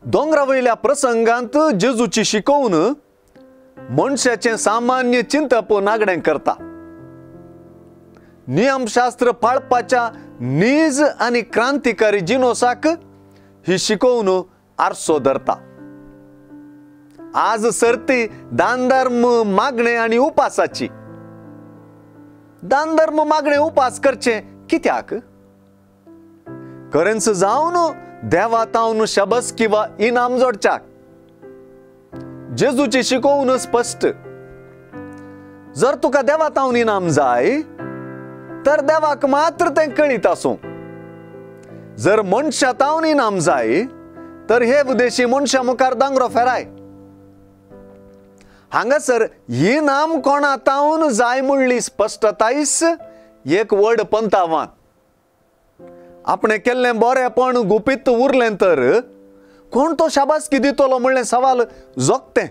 दोंगरा वयल्या प्रसंगांत जेजूची शिकोवन मनशाचें सामान्य चिंतप नागडें करता. नियमशास्त्र पाळपाच्या नीज आनी क्रांतिकारी जिनोसाक ही शिकोवन आरसो धरता. आज सर्ती दानधर्म मागणे आनी उपासाची. दानधर्म मागणे उपास करचे कित्याक? खरेंच जावन देवा तावन शबस किंवा इनाम जोडच्याक. जेजूची शिकोवन स्पश्ट, जर तुका देवा तावन इनाम जाय तर देवाक मात्र तें कळीत आसूं. जर मनशा तावन इनाम जाय तर हे उद्देशी मनशा मुखार दांगरो फेराय. हांगासर इनाम कोणा तावन जाय म्हणली स्पश्टतायस एक व्हड पंतावान. आपणें केल्लें बरेंपण गुपीत उरलें तर कोण तो शाबासकी दितलो म्हणलें सवाल जोगतें.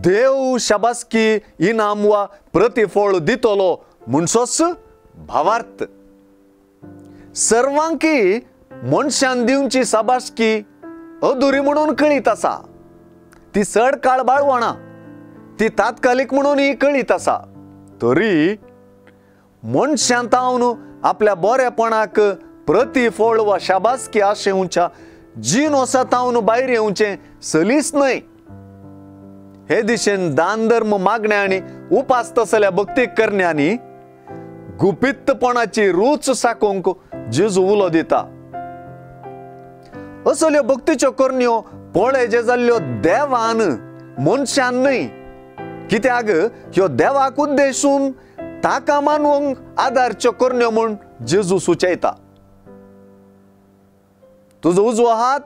देव शाबासकी इनाम वा प्रतिफळ दितलो म्हणसोच भावार्थ. सर्वांकी मनशान दिवची शाबासकी अधुरी म्हणून कळीत आसा. ती चड काळ बाळवणा, ती तात्कालीक म्हणून ही कळीत आसा. तरी मनशान तावन आपल्या बरेपणाक प्रतिफळ वा शाबासकी आशेवच्या जिनोसा तावन भायर येवचें सलीस न्हय. हे दिशेन दानधर्म मागण्यांनी उपास तसल्या भक्ती करण्यांनी गुपितपणाची रूच साकोवंक जेजू उलो दिता. असल्यो भक्तीच्यो करण्यो पळय जे जाल्ल्यो देवान मनशान न्हय. कित्याक ह्यो देवाक उद्देशून ताका मानवंक आदारच्यो करण्यो म्हूण जेजू सुचयता. तुजो उजवो हात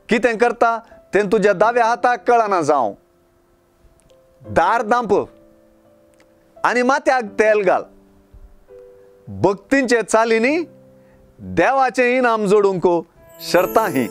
कितें करता तें तुज्या दाव्या हाताक कळना जावं. दार दांप आनी माथ्याक तेल घाल. भक्तींचे चालींनी देवाचें इनाम जोडूंक शर्तां ही.